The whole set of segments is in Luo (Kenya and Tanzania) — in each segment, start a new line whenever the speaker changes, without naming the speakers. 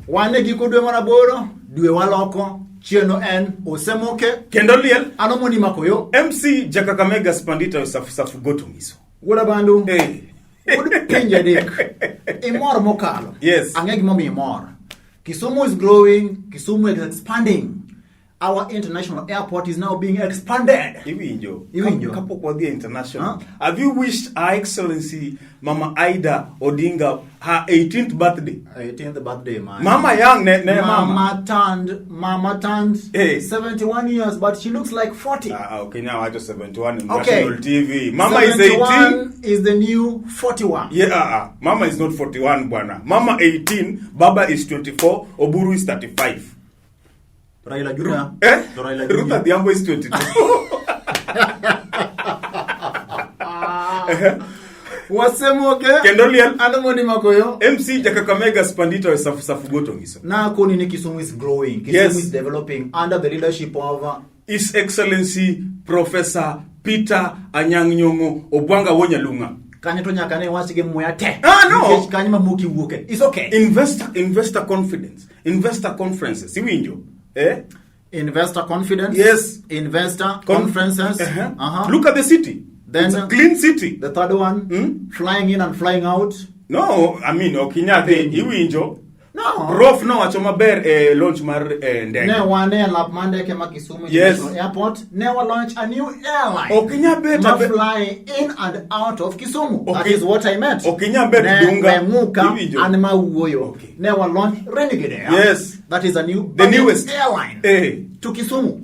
Wan e giko dwe mar aboro, dwe waloko, chieno en osemoke.
Kendo liel.
Ano moni makoyo.
MC Jakakamega Spandita Safu Safu Goto Ngiso.
Wuoda Bandu.
Hey.
Wuod pinje adek. Imor mokalo.
Yes.
Ang'e gimomiyo imor. Kisumu is growing, Kisumu is expanding. Our international airport is now being expanded.
Iwinjo.
Iwinjo.
Kapok wadhi e international.
Huh?
Have you wished Her Excellency Mama Ida Odinga her 18th birthday?
18th birthday, man.
Mama young ne, ne mama.
Mama turned
Hey.
71 years, but she looks like 40.
Ah, okay, now I just 71 in
Okay.
national TV. Mama is 18.
71 is the new 41.
Yeah, Mama is not 41, bwana. Mama 18, Baba is 24, Oburu is 35.
Raila Junior.
Eh?
To Raila
Ruth
Junior.
Adhiambo is 22.
Wasemoke.
Kendo liel.
Ano moni makoyo.
MC Jakakamega Spandito Safu Safu Goto Ngiso.
Na koni ni Kisumu is growing. Kisumu is developing under the leadership of
His Excellency Professor Peter Anyang' Nyong'o Obwanga Wonyalunga.
Kanyo to nyaka ne wach gi muya te.
Ah, no.
Nikech kanyo ma muki wuoke. It's okay.
Investor confidence, investor conferences. Iwinjo? Eh?
Investor confidence.
Yes.
Investor conferences.
Look at the city.
Then,
It's a clean city.
The third one, flying in and flying out.
No, I mean, ok inyal dhi, iwinjo.
No.
Prof nowacho maber e launch mar ndege.
Ne wan e lap mar ndeke ma Kisumu International Airport. Ne wa launch a new airline.
Ok inyal bet
ma fly in and out of Kisumu. That is what I meant.
Ok inyal bet
Ne
Dunga.
we ng'uka
Iwinjo.
an ma wuoyo. Ne wa launch Renegade Air.
Yes.
That is a new
The
budget
newest.
airline. To Kisumu.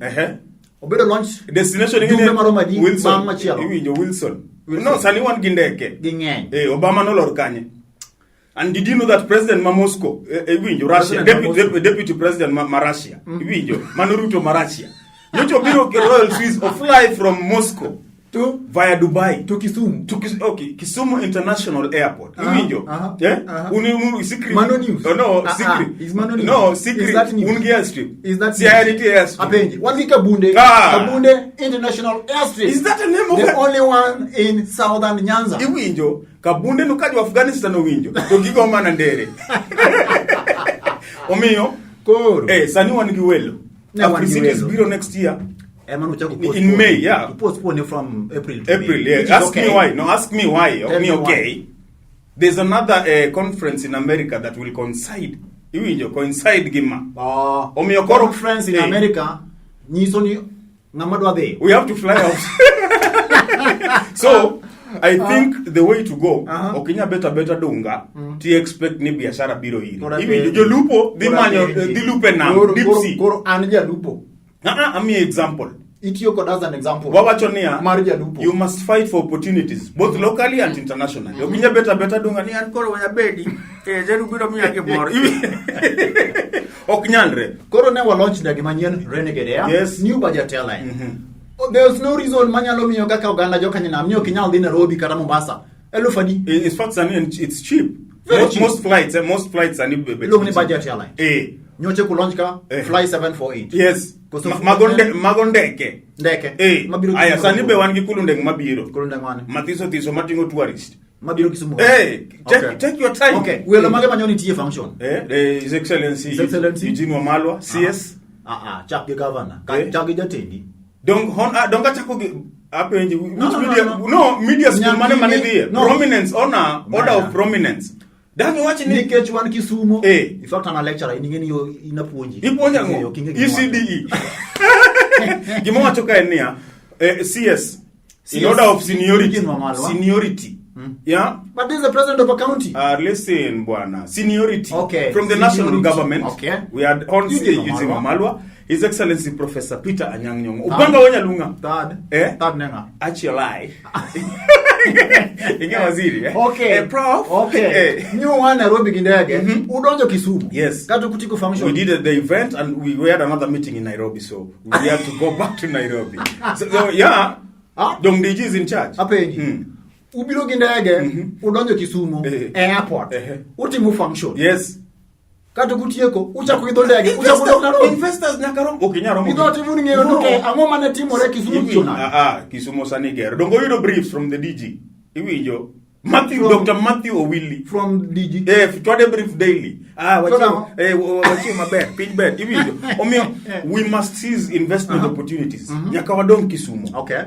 Obedo launch.
Destination
Jumbe
ing'e ni
maromo adi
Wilson.
bang' machielo?
Iwinjo Wilson.
Wilson.
No, sani wan gi ndeke.
Ging'eny.
Obama nolor kanye? And did you know that president ma Moscow, iwinjo Russia,
President ma Moscow.
deputy president ma Russia, iwinjo, mano Ruto ma Russia. Nyocha obiro gi Royal Swiss o fly from Moscow
to
via Dubai
to Kisumu.
To okay, Kisumu International Airport. Iwinjo?
Uh-huh.
Eh?
Uh-huh.
Un secret.
Mano news.
Oh, no,
Ah,
secret.
ah, is Mano news?
No, secret.
Is that news?
Un gi airstrip.
Is that
Siaya
news?
nitie airstrip.
Apenji. Wan gi Kabunde.
Ah.
Kabunde International Airstrip.
Is that a name of
The
a-
only one in Southern Nyanza.
Iwinjo, Kabunde no ka jo Afghanistan owinjo, to gigo mana ndere. Omiyo,
Koro.
Sani wan gi welo.
Ne wan gi
Africities
welo.
biro next year.
Ema nochako
In
postpone.
May, yeah.
To postpone from April to
April,
May,
yeah.
which is
Ask
okay.
me why. No, ask me why.
Tell
Me
me
okay.
why.
There's another conference in America that will coincide. Iwinjo, coincide gi ma. Omiyo koro
Conference in
Eh.
America nyiso ni ng'ama dwa dhi.
We have to fly out. So, I think the way to go, ok inyal bet abeta dunga, ti expect ni biashara biro iri.
Koro
Iwinjo,
apenji.
jolupo dhi
Koro
manyo,
apenji.
dhi lupe nam, deep sea.
Koro an jalupo.
Ah, ah, amiyi example.
Itiyo kod as an example.
Wawacho niya,
Mar jalupo.
you must fight for opportunities, both locally and internationally. Ok inyal bet abeta dunga ni an koro wayabedi, zeru biro miya gimoro. Ok nyalre.
Koro ne wa launch ndege manyien Renegade Air.
Yes.
New budget airline. Oh, there's no reason manyalo miyo kaka oganda joka nyanam ni ok inyal dhi Nairobi kata Mombasa. Eluf adi?
In fact, sani it's cheap.
Very
Most,
cheap.
most flights are ni
Iluongo ni budget airline. Nyoche ku launch ka Fly 748.
Yes.
Koso
Mago ndeke.
Ndeke. Mabiro
Aya,
Kisumu.
sani be wan gi kulundeng mabiro.
Kulundeng mane?
Mathiso thiso mating'o tourist.
Mabiro Kisumu.
Take your time.
Okay. Welo mage manyo nitie function?
His Excellency,
His Excellency
Eugene Wamalwa, CS.
Ah ah, chak gi governor.
Eh.
Chak gi jatendi.
Dong hon ah, dong achako gi apenji which
No,
media
no.
no media school mane mane
Nyakini-
dhiye
no.
prominence honor order
Maya.
of prominence. Dang iwach ni
Nikech wan Kisumu.
Eh.
In fact, an a lecturer, in ing'e ni yo inapuonji.
Ipuonjo ang'o?
Ok ing'e gima wacho.
ECDE. Gima wacho ka en niya, CS in
CS.
order of seniority.
Eugene Wamalwa.
Seniority. Yeah.
But this is the president of a county.
Listen, bwana. Seniority.
Okay.
From the national
Seniority.
government.
Okay.
We had Hon
Eugene
Eugene
Wamalwa.
Wamalwa. His Excellency Professor Peter Anyang' Nyong'o.
Third.
Ubanga Wanyalunga.
Third.
Eh?
Third nenga.
Actually. Inge waziri. Eh?
Okay.
Prof.
Okay. Nyo wan Nairobi gi ndege, udonjo Kisumu.
Yes.
Kato kutiko function.
We did the event and we had another meeting in Nairobi, so we had to go back to Nairobi. So yeah,
Ah?
Dong DG is in charge.
Apenji. Ubiro gi ndege, udonjo Kisumu, airport. Utimo function.
Yes.
Kato kutieko, uchako idho ndege, uchako dok Nairobi.
Investors nyaka rom. Ok inyal romo.
Without even ng'eyo ni
No.
okay, ang'o mane timore Kisumu
Iwinjo-
chon.
Ah, ah, Kisumu sani gero. Dongo yudo briefs from the DG. Iwinjo. Matthew,
From-
Dr. Matthew Owili.
From DG.
Twade brief daily. Ah,
Twade
wachiwo,
ang'o?
wachiwo maber, piny ber. Iwinjo. Omiyo, we must seize investment opportunities. Nyaka wadong Kisumo.
Okay.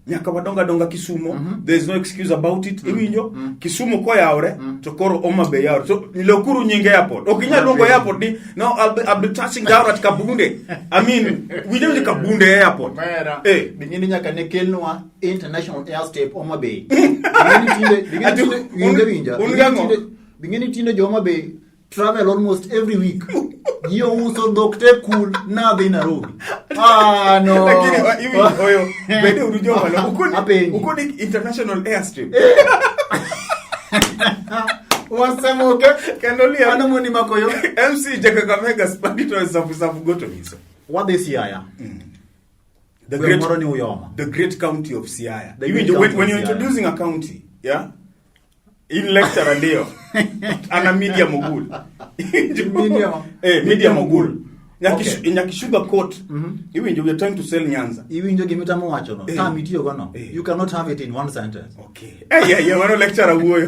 Nyaka wadong adonga Kisumo. There is no excuse about it. Iwinjo. Kisumo koyawre, to koro Homa Bay yawre. So, lokuru nying airport. Ok inyal luongo airport ni, no, I'll be touching down at Kabunde. I mean, winjo ni Kabunde airport.
Mera. Bing'eni nyaka ne kelnwa international airstrip Homa Bay. Bing'eni tinde, bing'eni
Ati,
tinde, winja winja.
un
Bing'eni
gang'o?
Bing'eni tinde jo Homa Bay travel almost every week. Ji ouso dhok te kul nadhi Nairobi. Ah, no.
Lakini iwinjo, oyo, bede uru joma lo.
Apenji.
Ukoni international airstrip.
Wasemoke.
Kendo liel.
Mano moni makoyo.
MC Jakakamega Spandito Safu Safu Goto Nyiso.
Wadhi Siaya.
The
Gweng'
great,
moro ni Uyoma.
the great county of Siaya.
The
Iwinjo,
great county
when
of
you're
Siaya.
introducing a county, yeah? In lecture ndio. Ana media mogul.
Media-
Media mogul.
Okay.
Nyaki sugar coat. Iwinjo, we are trying to sell Nyanza.
Iwinjo gimitamo wacho no. Term itiyo go no.
Eh.
You cannot have it in one sentence.
Okay. Yeah, yeah, mano lecturer wuoyo.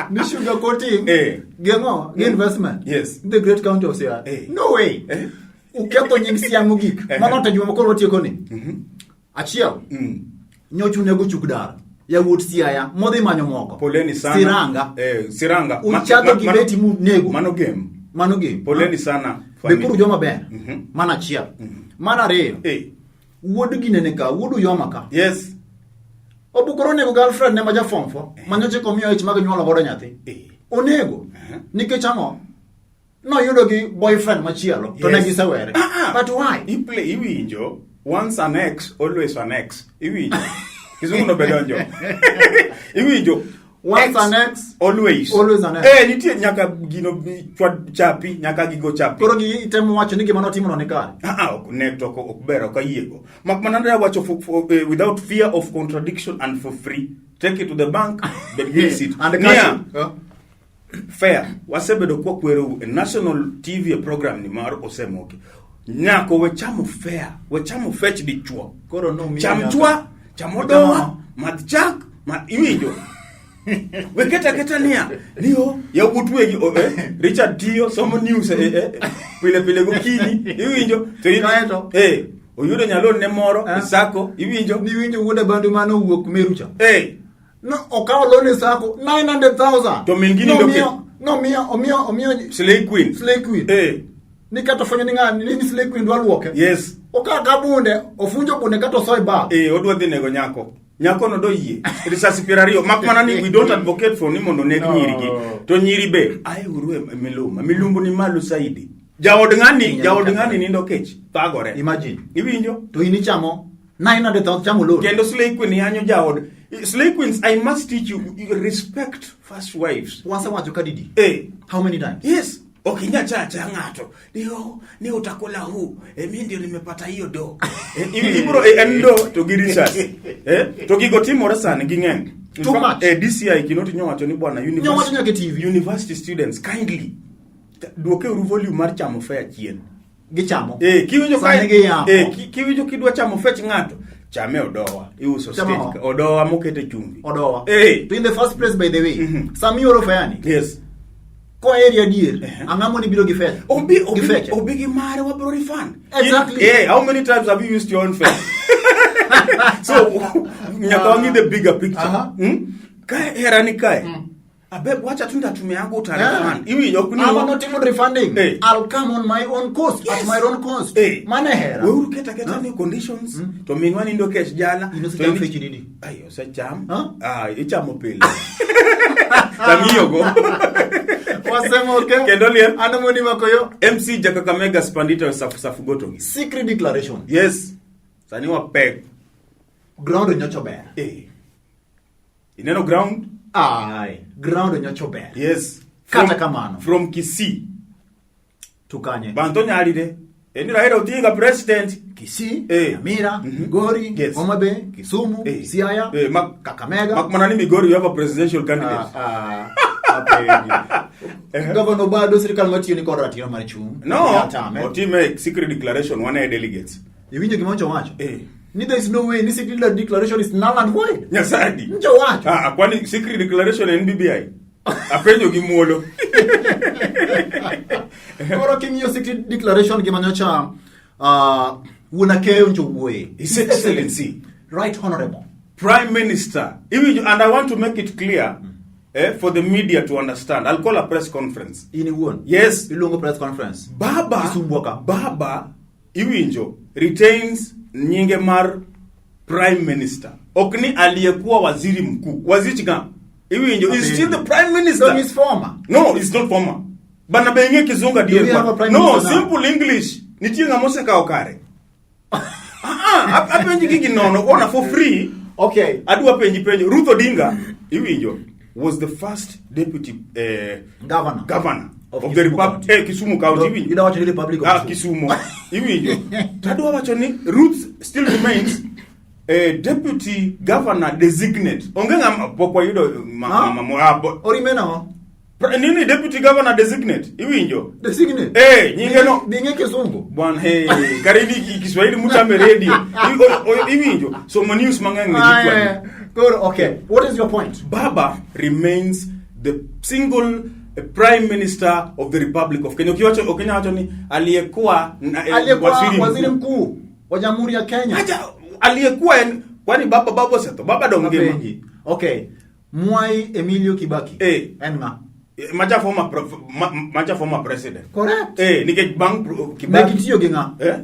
Ni sugar coating. Geng'o, gi investment.
Yes.
The great county of Siaya. No way. Uketho nying Siaya mogik. Mano to juma koro watieko ni. Achiel. Nyocha unego chuk dar. Yawuot Siaya modhi manyo moko.
Poleni sana.
Siranga.
Siranga.
Uchadho gi beti munego.
Mano game.
Mano game.
Poleni sana.
Be koro joma ber. Mano achiel. Mano ariyo. Wuod ginene ka, wuod Uyoma ka.
Yes.
Obukoro onego girlfriend ne ma ja form 4. Manyocha komiyo ich mag nyuolo godo nyathi. Onego. Nikech ang'o? Noyudo gi boyfriend machielo to ne
Yes.
gisewere. But why?
Iplay, iwinjo, once an ex, always an ex. Iwinjo. Kizungu no bedonjo. Iwinjo.
Once
Ex,
an ex,
always.
always an ex.
Nitie nyaka gino chwad chapi, nyaka gigo chapi.
Koro gi itemo wacho ni gima notimo no ni kare.
Ok, ne to ok ber, ok ayiego. Mak mana ne wacho without fear of contradiction and for free. Take it to the bank, then we'll sit.
And
Nia,
cash it. Huh?
Fair. Wasebedo kwa kwero e national TV e program ni mar Osemoke. Nyako we chamo fair, we chamo fetch dichuo.
Koro no miyo
Cham
nyaka.
chwa, cham odowa, madh chak, ma iwinjo. We keta keta niya, niyo yawuot wegi Richard tiyo somo news pile pile gokinyi, iwinjo. To
Kaeto.
Oyudo nyalon ne moro, e sako, iwinjo.
Niwinjo wuod Abandu mane owuok Meru cha. No, okawo loan e sako 900,000.
To min gini
No,
ndoke.
miyo, no, miyo, omiyo, omiyo
Slay Queen.
Slay Queen. Ni kata ofwenyo ni ng'ani, ni Slay Queen dwa luoke.
Yes.
Okawo ka bunde, ofunjo bunde kata osoe bag.
Odwa dhi nego nyako. Nyako no do yie. Risasi piero ariyo. Mak mana ni we don't advocate for ni mondo neg
No.
nyiri gi. To nyiri be, ae uru e miluma. Milumbu ni malo saidi. Jaod ng'ani,
Inyalo
jaod
kethore.
ng'ani nindo kech. Thagore.
Imagine.
Iwinjo?
To in ichamo 900,000 chamo loan.
Kendo Slay Queen yanyo jaod. Slay Queens, I must teach you, you respect first wives.
Wasewacho ka didi? How many times?
Yes. Ok inyal chayo achaya ng'ato. Ni, oh, ni utakula huu. Mi ndio nimepata hiyo do. Ibro, en do to gi risasi. To gigo timore sani ging'eny. In
Too
fact,
much.
DCI Kinoti nyowacho ni bwana
Nyowacho nyaka e TV.
university students kindly duoke uru volume mar chamo fare chien.
Gichamo.
Kiwinjo ka
Sani giyamo.
Kiwinjo kidwa chamo fech ng'ato, chame odowa. Iuso
Chamo
stage
ang'o?
ka, odowa mokete chumbi.
Odowa.
Eh.
To in the first place, by the way, sami oro fare ni.
Yes.
Ko area adier, ang'o moni biro gi fare?
Obi,
Gi
obi,
feche.
obi gi mare wabro refund.
Exactly.
How many times have you used your own fare? So, nyaka wang'i the bigger picture. Kae hera ni kae. Abe, wacha tu ndatumia yangu uta refund. Iwi, ok ni
I'm not even refunding. I'll come on my own cost, at
Yes.
my own cost. Mane hera.
Weuru keta keta ni conditions. To minwa nindo kech jala.
In
To
osecham
in-
fechi didi?
Ai, osecham.
Huh?
Ah, ichamo pile. Tang'iyogo.
Wasemo okay.
Kendo liel.
An moni makoyo.
MC Jakakamega Spandito Safu Safu Gotogi.
Secret declaration.
Yes. Sani wapek.
Ground nyocho ber.
Ineno ground?
Ai, ground nyocho ber.
Yes.
Kata kamano.
From Kisii.
Tukanye.
Banto nyalire. Eni Raila Odinga president.
Kisii, Nyamira, Migori, Homa Bay, Kisumu, Siaya, Kakamega.
Mak mana ni Migori you have a presidential candidate.
Governor Obado sirikal matiyo ni kod ratiro mar chung'.
No.
Nyatame.
Otime secret declaration wan e delegates.
Iwinjo gima owacho? Ni there is no way ni secret declaration is null and void.
Nyasadi.
Ncho wacho.
Ah, kwani secret declaration en BBI? Apenjo gi muolo.
Koro king'iyo secret declaration gima nyocha wuon Akeyo ncho wuoye.
His Excellency.
Right Honorable.
Prime Minister. Iwinjo, and I want to make it clear for the media to understand. I'll call a press conference.
In iwuon.
Yes.
Iluongo press conference.
Baba,
Kisumbwa ka.
Baba iwinjo retains nyinge mar Prime Minister. Ok ni aliyekuwa waziri mkuu. Waziri nga. Iwinjo is still the Prime Minister.
No, he's former.
No, it's not former. Bana be ing'e kizungu
Do we
adier.
have a prime
No,
minister now?
simple English. Nitie ng'ama osekawo kare. Ah, apenji gigi nono ona for free.
Okay.
Adwa penji penjo. Ruth Odinga, iwinjo, was the first deputy
Governor.
governor
Of
of the
Kisumu
Republic
County.
Kisumu County.
No,
Iwinjo.
idwa wacho ni Republic of
Ah,
Kisumu.
Kisumu. Iwinjo. To adwa wacho ni Ruth still remains a deputy governor designate. Onge ng'ama pok wayudo
Huh?
ma
Orime nang'o?
Nini deputy governor designate? Iwinjo.
Designate.
Eh, nyinge no.
Bing'e kizungu.
Bwana hey, kare ni Kiswahili mutame radio. Iwinjo. So ma news mang'eny ne
Aye.
gitwani.
Good. Okay. What is your point?
Baba remains the single prime minister of the Republic of Kenya. Ukiwacho Okenya wacho ni aliyekuwa
Aliyekuwa waziri mkuu wa Jamhuri ya Kenya.
Acha aliyekuwa kwani baba osetho, baba dong ngima.
Apenji. Okay. Mwai Emilio Kibaki.
Eh.
En ng'a?
Macha former macha former president.
Correct.
Nikech bang'
Ne
Kibaki.
gitiyo gi ng'a?
Eh?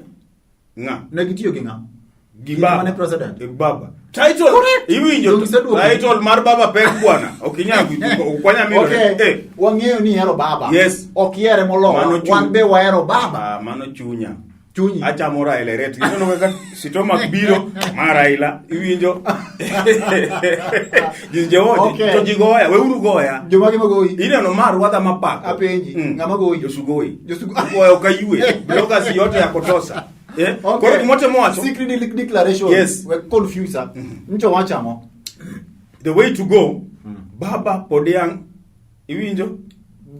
Ng'a?
Ne gitiyo gi ng'a?
Gi
Gin
baba.
mane president.
Baba. Title.
Correct.
Iwinjo.
Donge iseduoko?
Title mar baba pek bwana. Ok inyal kwanya miro.
Okay. Wang'eyo ni ihero baba.
Yes.
Ok ihere molowa.
Mano chuny.
Wan be wahero baba.
Ah, mano chunya.
Chunyi.
Achamo Raila ret. Ineno kaka sitomak biro mar Raila. Iwinjo. Ji jewoji.
Okay.
To ji goya. Weuru goya.
Jomage magoyi?
Ineno mar ruadha mapako.
Apenji. Ng'ama goyi?
Josugoi.
Josugo-
Goya ok ayue. Bloggers yote ya kotosa. Eh?
Okay.
Koro gimotemo wacho.
Secret declaration.
Yes.
We confuse. Ncho wachamo.
The way to go. Baba Podiang. Iwinjo.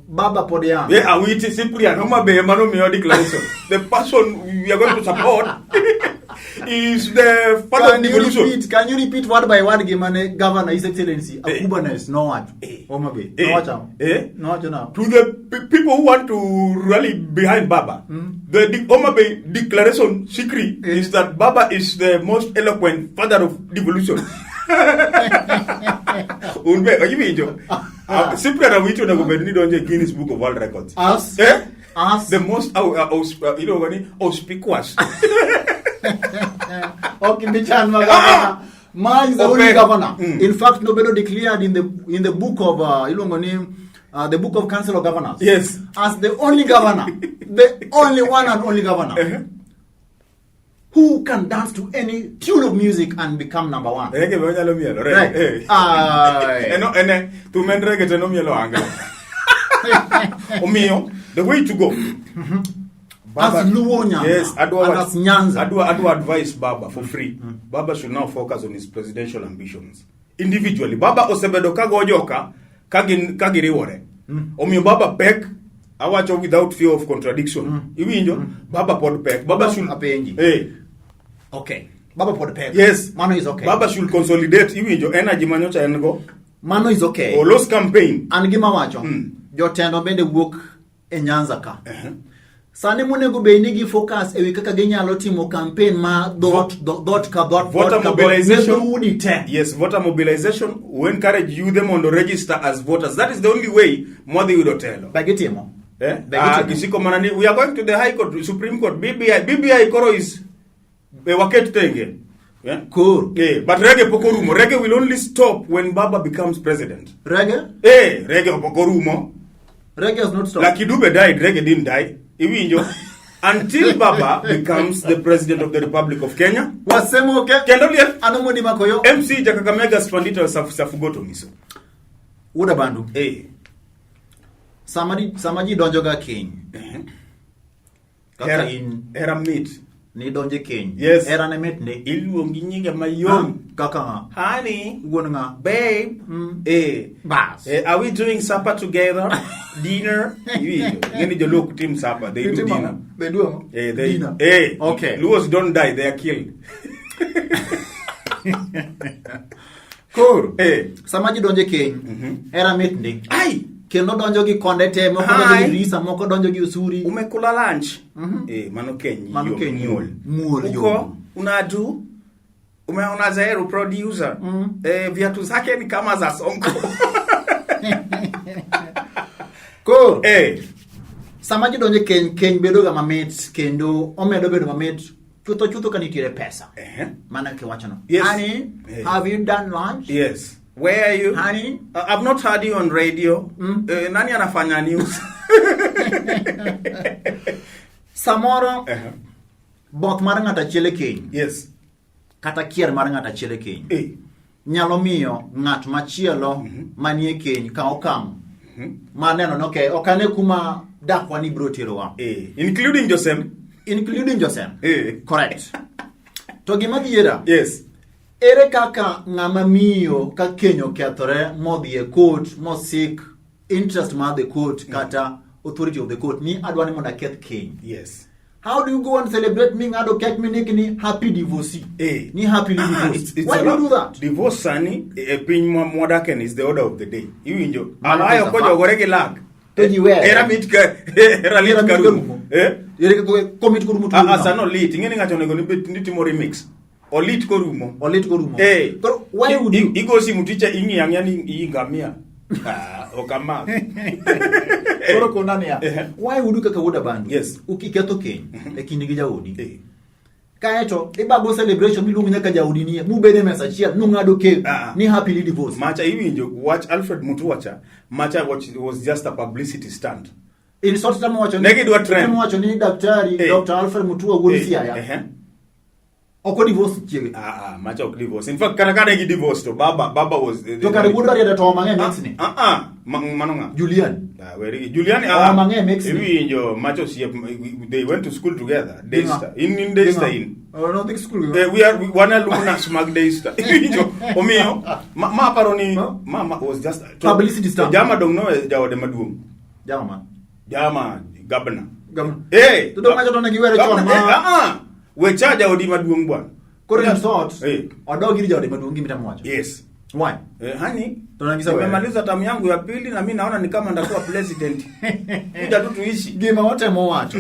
Baba pod yang.
Yeah, Awiti Cyprian Homa Bay ema nomiyo declaration. The person we are going to support is the father of
Can you
devolution.
repeat, can you repeat word by word gima ne Governor His Excellency
Eh.
Akuba Nes nowacho?
Eh.
Homa Bay.
Eh.
Nowacho ang'o?
Eh.
Nowacho nang'o?
To the people who want to rally behind Baba, the Homa Bay declaration secret
Eh.
is that Baba is the most eloquent father of devolution. Unbe, iwinjo. Cyprian Awiti onego bed ni donjo e Guinness Book of World Records.
As?
Eh?
As?
The most, you know, what, auspicious.
Ok ibi chan ma governor. Ma is the only
Ope.
governor.
Mm.
In fact, nobedo declared in the book of iluongo ni the book of Council of Governors.
Yes.
As the only governor, the only one and only governor who can dance to any tune of music and become number one.
Reggae be onyalo mielo, reggae.
Right.
Eh.
Aye.
Eno ene thum en reggae to en omielo angla. Omiyo, the way to go.
As Luo Nyanza.
Yes, adwa
And as Nyanza.
Adwa advice Baba for free. Baba should now focus on his presidential ambitions. Individually, Baba osebedo ka go joka ka gin ka giriwore. Omiyo Baba pek awacho without fear of contradiction. Iwinjo? Baba pod pek. Baba
No,
should
apenji.
Eh.
Okay. Baba pod pek.
Yes.
Mano is okay.
Baba should consolidate iwinjo energy manyocha en go.
Mano is okay.
Olos campaign.
An gima wacho, jotelo bende wuok e Nyanza ka. Sani monego bed ni gi focus ewi kaka ginyalo timo campaign ma dot dot ka dot
Voter
dot ka dot
mobilization.
ne dhoudi te.
Yes, voter mobilization. We encourage youth mondo register as voters. That is the only way mwadhi yudo telo.
Be gitimo.
Eh?
Be
Ah,
gitimo.
gisiko mana ni we are going to the High Court, Supreme Court, BBI. BBI koro is waket tenge. Yeah?
Koro.
But reggae pok orumo. Reggae will only stop when Baba becomes president.
Reggae?
Reggae pok orumo.
Reggae has not stopped.
Lucky Dube died, reggae didn't die. Iwinjo. Until Baba becomes the president of the Republic of Kenya.
Wasemo ke.
Kendo liel
Ano mondi makoyo.
MC Jakakamega Spandita Safugoto Miso.
Wuoda Bandu. Sama ji donjo ga keny. Kaka
Hera,
in
hera mit.
ni donje keny.
Yes.
Hera ne mit ndi.
Iluongi nyinge mayom.
Kaka ng'a?
Honey.
Wuon ng'a?
Babe.
Bas.
Are we doing supper together? Dinner? Iwinjo. Ng'eni joluo ok tim supper, they do
Itimo
dinner.
ang'o? They do ang'o?
They,
Dinner.
Eh.
Okay.
Luos don't die, they are killed.
Koro
Eh.
sama ji donjo e keny, hera mit ndi.
Ai,
Kendo donjo gi konde te, moko donjo gi
Hi.
dirisa, moko donjo gi osuri.
Umekula lunch? Eh, mano keny.
Mano
yom,
keny
muol.
muol
Uko
yom.
unadu umeona Zaheru producer. Eh, viatu zake ni kama za Sonko.
Koro
Eh,
sama ji donjo e keny, keny bedo ga mamit kendo omedo bedo mamit chutho chutho ka nitiere pesa.
Eh.
Mana kiwachono.
Yes.
Honey,
Eh.
have you done lunch?
Yes. Where are you?
Honey?
I've not heard you on radio. Eh, nani anafanya news?
Samoro
Eh.
both mar ng'ato achiel e keny
Yes.
kata kier mar ng'ato achiel e keny
Eh.
nyalo miyo ng'at machielo manie keny kawo okang' mar neno ni okay, ok ane kuma dakwa ni biro terowa
Eh. Including Josem.
including Josem.
Eh.
Correct. To gima dhiera,
Yes.
ere kaka ng'ama miyo ka keny okethore modhi e court mosik interest mar the court kata authority of the court ni adwa ni mondo aketh keny.
Yes.
How do you go and celebrate mi ng'ado kek minik ni happy divorcee?
Eh.
Ni happily divorced.
It's
Why
a
do you
lot.
do that?
Divorce sani e piny ma mwadake ni is the order of the day. Iwinjo.
Mano
Alayo
pesa
kojogore gi lak.
To ji were.
Era mit ka era lit
Era mit
karumo.
karumo.
Eh?
Ere kaka komit korumo to
Ah,
rumo
ah, sano lit. Ing'e ni ng'ato onego ni bed ni timo remix. Olit korumo.
Olit korumo.
Eh.
Koro why would you?
Igo simu ticha ing'iyo ang'iya ni iyi ngamia. Ah, ok amak.
Koro kona niya,
Eh.
why would you kaka wuod Abandu?
Yes.
Ukiketho keny e kindi gi jaodi.
Eh.
Kaeto ibago celebration miluongo nyaka jaodi ni mubede e mesa achiel nung'ado kek
Ah.
ni happily divorced.
Macha iwinjo wach Alfred Mutua cha. Macha was just a publicity stunt.
In short temo wacho ni
Ne gidwa trend.
temo wacho ni daktari
Eh.
Dr. Alfred Mutua wuod
Eh,
Siaya
eh.
ok odivorce chiege.
Ah, ah, macha ok divorce. In fact, kata kane gi divorce to baba was
To kare wuod Rarieda to omang'e mix ni.
Ah, ah, mano ng'a?
Julian.
Ah, weri gi Julian
Oh, mang'e mix ni.
Iwinjo macha osiep they went to school together. Daystar. In Daystar in.
Oh, no, think school.
Eh, we are wan alumnus mag Daystar. Iwinjo. Omiyo ma aparo ni
Huh?
ma was just
Publicity stunt.
To Jama dong no jaode maduong'.
Jama man.
Jama governor.
Gam.
Eh,
To dong ng'ato to ne giwere chon
governor,
ma-
eh, ah, ah. We cha jaodi maduong' bwana.
Koro in short,
Eh.
odog ir jaode maduong' gima itemo wacho.
Yes.
Why?
Eh, hani
To ne gisewere.
nimemaliza tamu yangu ya pili na mi naona ni kama ndakuwa president. Kuja tu tuishi.
Gima watemo wacho,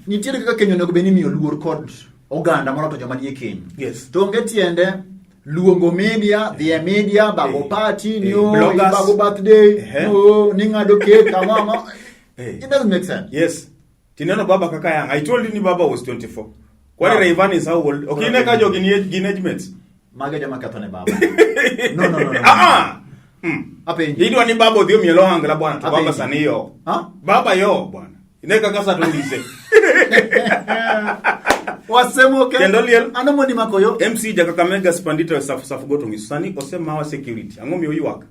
nitiere kaka keny onego bed ni imiyo luor kod oganda moloyo to joma nie keny.
Yes.
To onge tiende luongo media, dhi e media, bago
Eh.
party, ni
Eh,
oh,
bloggers.
ibago birthday,
Eh.
oh, ni ng'ado cake, ang'o ang'o.
Eh.
It doesn't make sense.
Yes. Tineno baba kaka yang. I told you ni baba was 24. Kwani
Wow.
Rayvanny is how old? Okay, ne ka jogi ni gin age mates.
Mago e joma ketho ne baba. No, no, no, no.
Ah ah.
Apenji.
Idwa ni baba odhi omiel ohangla bwana to baba
Apenji.
sani yo.
Ha?
Baba yo bwana. Ine kaka sa to ndise.
Wasemo ke.
Kendo liel.
Ano mondi makoyo?
MC ja Kakamega Spandito safu safu goto ngiso sani osemawa security. Ang'o miyo ywak?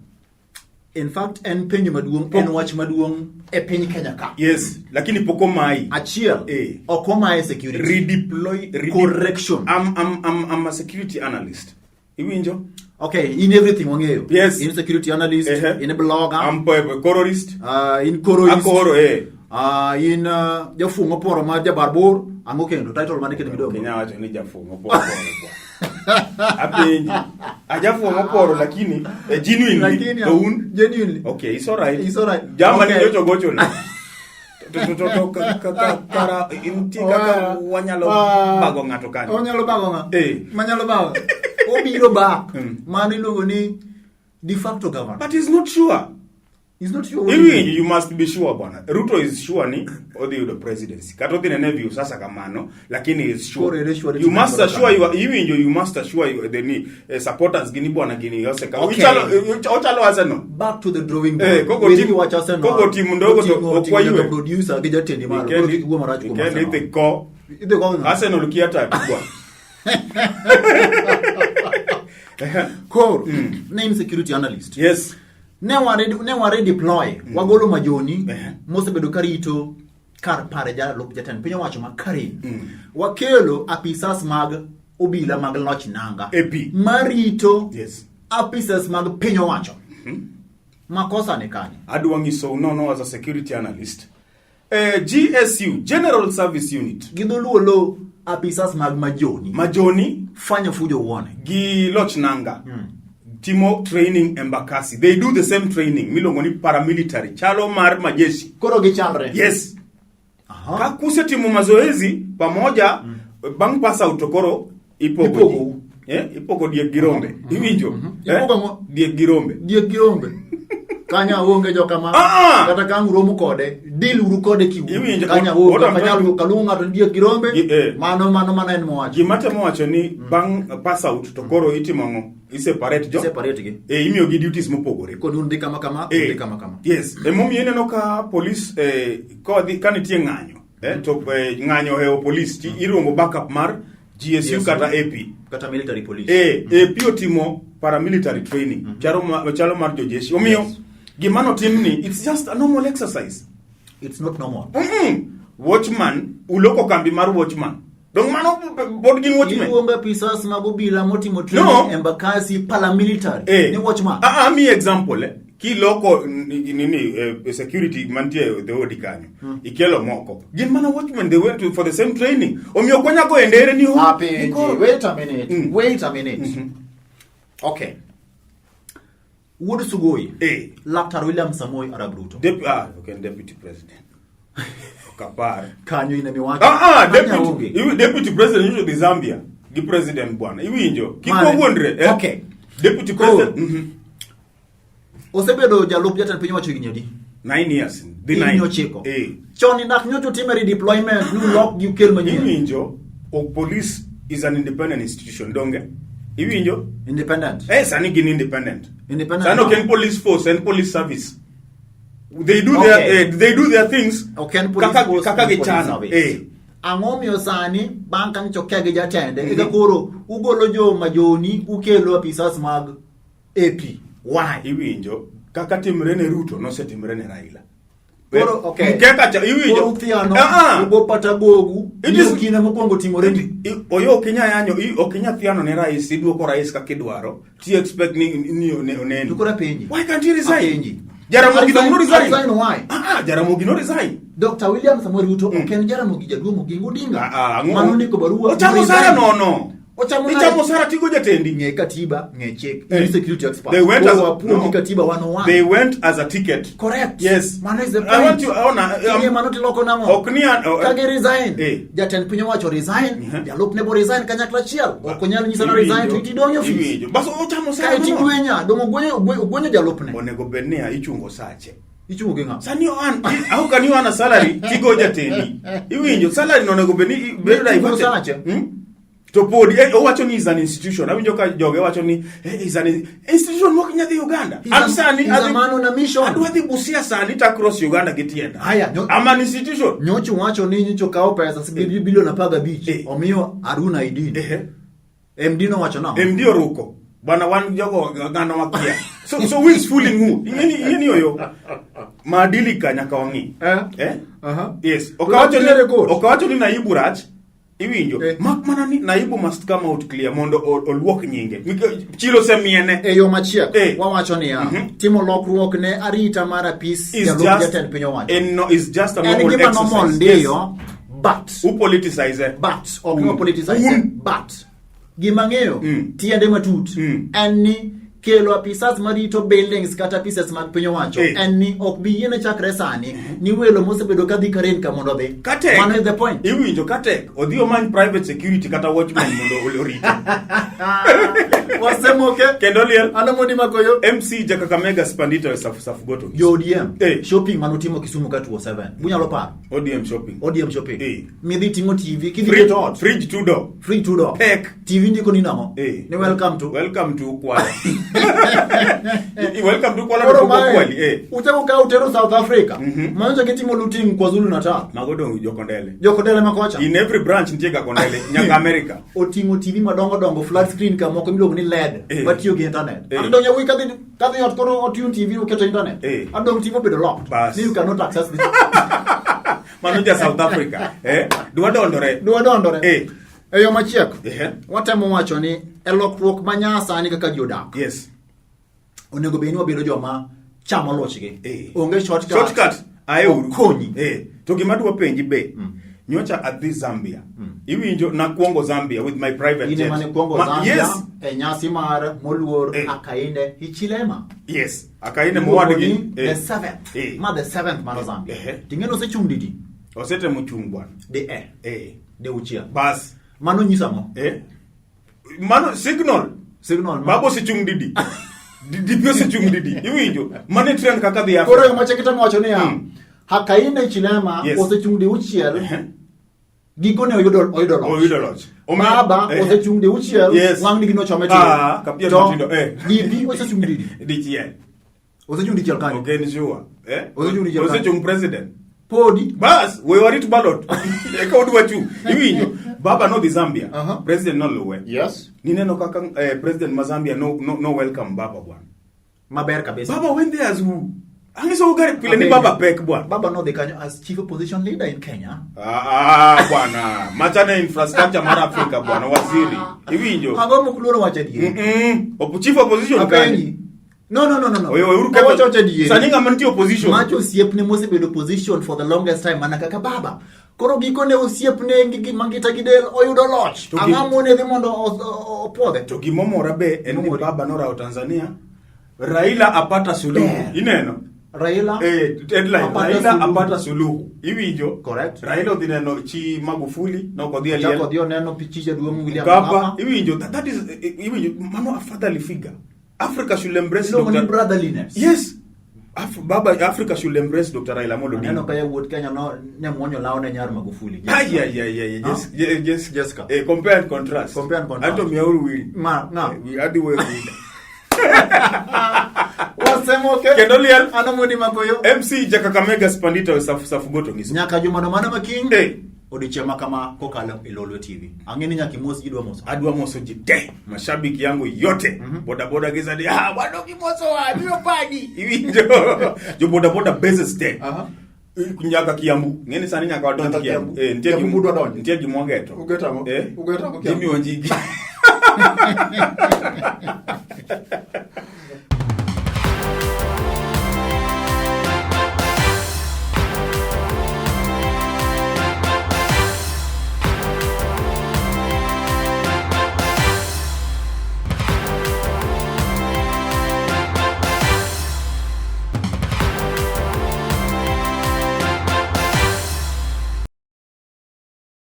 In fact, en penjo maduong', en wach maduong' e piny Kenya ka.
Yes, lakini pok omayi.
Achiel,
Eh.
ok omaye security.
Redeploy,
Correction.
I'm a security analyst. Iwinjo?
Okay, in everything wang'eyo.
Yes.
In security analyst,
Ehe.
in blogger,
I'm a terrorist.
In koroist.
Akoro eh.
In jafuong' oporo mar jabarbor, ang'o kendo title mane kendo midogo.
Kenya wacho ni jafuong' oporo bwana. Apenji. Ajafuong' oporo lakini genuinely
Lakini
to un
genuinely.
Okay, it's all right.
It's all right.
Jama ni
Okay.
nyocho gocho na. To ka kara intie kaka wanyalo bago ng'ato kanyo.
Wanyalo bago ng'a?
Eh.
Manyalo bago. Obiro back. Mano iluongo ni de facto governor.
But he's not sure.
He's not sure.
Iwinjo, you must be sure bwana. Ruto is sure ni odhi yudo presidency. Kata odhi nene view sasa kamano, lakini is sure.
Koro ere sure
You must
ni
assure you, iwinjo, you must assure you, the ni supporters gini bwana gini oseka.
Okay.
Ochalo ochalo Arsenal.
Back to the drawing board.
Eh, kogo
Weri
tim-
wach Arsenal.
kogo tim ndogo to
Oting'o-
ok
oting'o
waywe.
nyaka producer gi jatendi malo. Koro kik wuo marach kuom
Weekend
Arsenal.
idhi ko.
Idhi ko ng'a?
Arsenal kia tatu bwana.
Koro, name security analyst.
Yes.
Ne wa redeploy wagolo majoni
Eh.
mosebedo karito kar pare jalup jatend piny owacho ma Karen. Wakelo apisas mag obila mag loch nanga
AP.
marito
Yes.
apisas mag piny owacho. Makosa ni kanye?
Adwa nyisou nono as a security analyst. GSU, General Service Unit.
Gi dholuo lo apisas mag majoni.
Majoni
Fanyo fujo wuone.
Gi loch nanga. Timo training Embakasi. They do the same training miluongo ni paramilitary, chalo mar majeshi.
Koro gichalre.
Yes. Ka kusetimo mazoezi pamoja bang' pass out to koro ipogo
Ipogo.
ji. Ipogo diek gi rombe. Iwinjo?
Ipogo ang'o?
Diek gi rombe.
Diek gi rombe. Kanya onge jokama.
Ah!
Kata ka ang' uromo kode, deal uru kode kiu.
Iwinjo?
Kanya
What
onge,
I'm
kanyal
trying to-
kaluongo ng'ato ni diek gi rombe.
Gi.
Mano en mowacho.
Gima temo wacho ni bang' pass out to koro itimo ang'o? I separate jo.
Separate gi.
Imiyo gi duties mopogore.
Koni un dhi kama kama, un dhi kama kama.
Yes. Emomiyo ineno ka police kodhi ka nitie ng'anyo to ng'anyo ohewo police ti iluongo backup mar GSU
GSU.
kata AP.
Kata military police.
AP otimo paramilitary training chalo mar jojeshi. Omiyo gima notim ni it's just a normal exercise.
It's not normal.
Watchman uloko kambi mar watchman. Dong mano pod gin watchmen.
Iluongo apisas mag obila motimo training
No.
Embakasi paramilitary. Ni watchman.
Mi example kiloko nini security mantie e dhoodi kanyo ikelo moko gin mana watchmen, they went for the same training. Omiyo ok wanyal goyo ndere ni oh,
Apenji,
ni koro.
Wait a minute. Wait a minute. Okay. Wuod Sugoi. Laktar William Samoei Arap Ruto.
Okay, deputy president. Ok apar.
Kanyo in emiwacho. Kanyo onge.
Deputy president nyocha dhi Zambia gi president bwana. Iwinjo? Kik
Mane?
wawuondre.
Okay.
Deputy
Koro.
president.
Osebedo jalup jatend piny owacho higni adi?
9 years. Dhi
Higni
9.
9. Chon inak nyocha otime redeployment nulok gi ukel manyien.
Iwinjo? O police is an independent institution, donge? Iwinjo?
Independent.
Sani gin independent.
Independent.
Sani ok en police force, en police service. They do
Okay.
their things.
Ok en police force,
kaka
en police
gichano.
service. Ang'o miyo sani bang' ka nyocha oke gi jatende, eka koro ugolo jo majoni ukelo apisas mag AP. Why?
Iwinjo kaka timre ne Ruto nosetimre ne Raila.
Koro, okay.
Mkeka cha iwinjo.
Koro uthiano,
Ah.
ugo pata gogu,
It is-
kinde mokwongo timore ni.
Oyo ok inya yanyo, ok inya thiano ne rais, iduoko rais kaka idwaro. Ti expect ni oneni.
To koro apenji.
Why can't he resign?
Apenji.
Jaramogi dong no resign.
Resign why?
Jaramogi no resign.
Dr. William Samoei Ruto ok en Jaramogi Jaduong' Oginga Odinga.
Ang'o?
Mano ondiko barua.
Ochamo
resign.
sara nono.
Ochamo
Ichamo
nade?
sara tigo jatendi.
Ng'e katiba, ng'e chik. In security expert.
They went
Koro
as
wapuonji
no.
katiba 101.
They went as a ticket.
Correct.
Yes.
Mano is the
I
point.
want you, I wanna,
King'e mano tiloko nang'o?
Ok ni an, oh,
Ka gi resign, jatend piny owacho resign, jalupne bo resign kanyakla achiel. Ok onyal nyisa na resign to itidong' e ofis.
Iwinjo. Bas ochamo sara.
Kae
nono.
tigwenya, dong' ogwenyo jalupne.
Onego bed ni ichungo sache.
Ichungo gi ng'a?
Sani an, how can you earn a salary tigo jatendi? Iwinjo, salary no onego bed ni bedo
Ichungo
diverted.
sache.
To podi owacho ni is an institution. Awinjo ka joge wacho ni is an institution mok nyadhi Uganda.
He's
An sani
he's a man on a mission.
Adwa dhi Busia sani ta cross Uganda gi tienda.
Haya,
I'm an institution.
Nyocho wacho ni nyocho kawo pesa bilion 15. Omiyo Aruna Idin. MD nowacho nang'o?
MD oruko. Bwana wan jogo ng'ano wakia. So who is fooling who? Ing'eni oyo. Maadili ka nyaka wang'i. Yes.
To
Okawacho ni
nitiere court.
okawacho ni naibu rach. Iwinjo. Mak mana ni naibu must come out clear mondo oluok nyinge. Nikech chilo osemiene.
E yo machiek, wawacho niya, timo lokruok ne arita mar apis
Is
jalup
just
jatend piny owacho.
En no, is just a
En
normal
gima normal
exercise.
ndiyo, but
U politicize.
But ok mm. politicize. But gima ng'eyo tiende matut en ni kelo apisas marito buildings kata apisas mag piny owacho en ni ok bi yiene chakre sani ni welo mosebedo kadhi karen ka mondo odhi.
Katek.
Mano is the point.
Iwinjo katek. Odhi omany private security kata watchman mondo orite.
Wasemoke.
Kendo liel.
Ano mondi makoyo.
MC Jakakamega Spandito e Safu Safu Goto.
Jo ODM shopping manotimo Kisumu ka 207. Bunyalo paro.
ODM shopping.
ODM shopping. Midhi ting'o TV kidhi
Fridge,
keto ot.
Fridge two door.
Fridge two door.
Pek.
TV ndiko ni nang'o? Ni welcome to.
Welcome to Kwale. Welcome to Kwale.
Koro
to
mae,
Kwale.
Uchako ka utero South Africa. Manyocha gitimo looting KwaZulu Natal.
Mago dong jokondele.
Jokondele makocha.
In every branch nitie ga kondele nyaka America.
Oting'o TV madongo dongo flat screen ka moko miluongo ni LED matiyo gi internet. Adong yawuoyi kadhi ot koro otune TV oketo internet. Adong TV obedo locked.
Bas.
Ni you cannot access this.
Mano ja South Africa. Dwa dondore.
Dwa dondore. E yo machiek, watemo wacho ni e lokruok ma nyasani kaka ji odak. Onego bed ni wabedo joma chamo lochgi. Onge shortcut.
Shortcut. Aeuru.
Okonyi.
To gima adwa penji be, nyocha adhi Zambia. Iwinjo nakwongo Zambia with my private
In
jet.
ema nikwongo Zambia
Yes.
e nyasi mar moluor Hakainde Hichilema.
Yes. Hakainde
Iluongo
mowadgi.
ni the seventh. Ma the seventh mar Zambia. Ting'eno osechung' didi?
Osetemo chung' bwana.
De e. De uchiel.
Bas.
Mano nyiso ang'o?
Mano signal.
Signal ma.
Babo osechung' didi. DP osechung' didi. Iwinjo? Mano e trend kaka dhi
Koro
Africa.
yo mache kitemo wacho niya, Hakainde Hichilema osechung' de uchiel. Gikone oyudo loch.
Oyudo loch.
Baba osechung' de uchiel, wang' ni gino chome tir.
Ah, kapia
To
matindo, eh.
DP osechung' didi.
Dichiel.
Osechung' dichiel kanyo.
Ok en sure.
Osechung' dichiel kanyo.
Osechung' president.
Podi.
Bas, we warit ballot. Eka odwa chung'. Iwinjo. Baba nodhi Zambia. President noluwe. Nineno kaka president ma Zambia no welcome baba bwana.
Maber kabisa.
Baba went there as who? Angiso ugari pile ni
Apenjo.
baba pek bwana.
Baba nodhi kanyo as chief opposition leader in Kenya.
Bwana. Machane infrastructure mar Africa bwana waziri. Iwinjo.
Ang'o mok luoro wacho adieri?
Chief opposition kanyo.
Apenji. No, no, no, no, no.
Oyo, Uhuru Kenyatta.
Owacho wacho adieri.
Sani ng'ama nitie opposition.
Macho osiepne mosebedo opposition for the longest time mana kaka baba. Koro gikone osiepne gi mangita gi del oyudo loch.
To gi-
Ang'o mone dhi mondo opuodhe?
To gimomora be en ni
Gimomori.
baba norawo Tanzania. Raila apata suluhu.
Ber.
Ineno?
Raila
Headline,
apata
Raila
suluhu.
apata suluhu. Iwinjo?
Correct.
Raila odhi neno chi Magufuli, nok odhi e
Chako
liel.
odhi oneno chi jaduong' William
Mkapa.
Mkapa.
Iwinjo? That is, iwinjo, mano a fatherly figure. Africa should embrace
Iluongo ni
Dr.
brotherliness.
Yes. Baba, Africa should embrace Dr. Raila Amolo
Aneno
Odinga.
ka yawuot Kenya no ne muonyo law ne nyar Magufuli.
Ay, ay, ay, ay,
No?
yes, yes, yes.
Jessica.
Compare and contrast.
Compare and contrast.
Anto miauru wili.
Ma, na.
Adhi wuoyo kuda.
Wasemo ke.
Kendo liel.
Ano mondi makoyo.
MC Jakakamega Spandita Safugoto ngiso.
Nyaka jumano mano makiny. Odiochieng' ma kama kokalo e Lolwe TV. Ang'e ni nyaka imos ji dwa moso.
Adwa moso ji te. Mashabiki yangu yote. Boda boda gisa ni, wado kimoso wa, biro pagi. Iwinjo. Jo boda boda bases te. Nyaka Kiambu. Ng'eni sani nyaka wadonj
Nyaka
Kiambu.
Kiambu. Kiambu budwa donjo.
Nitie gima wageto.
Ugeto ang'o? Ugeto ang'o Kiambu?
Jimmy Wanjigi.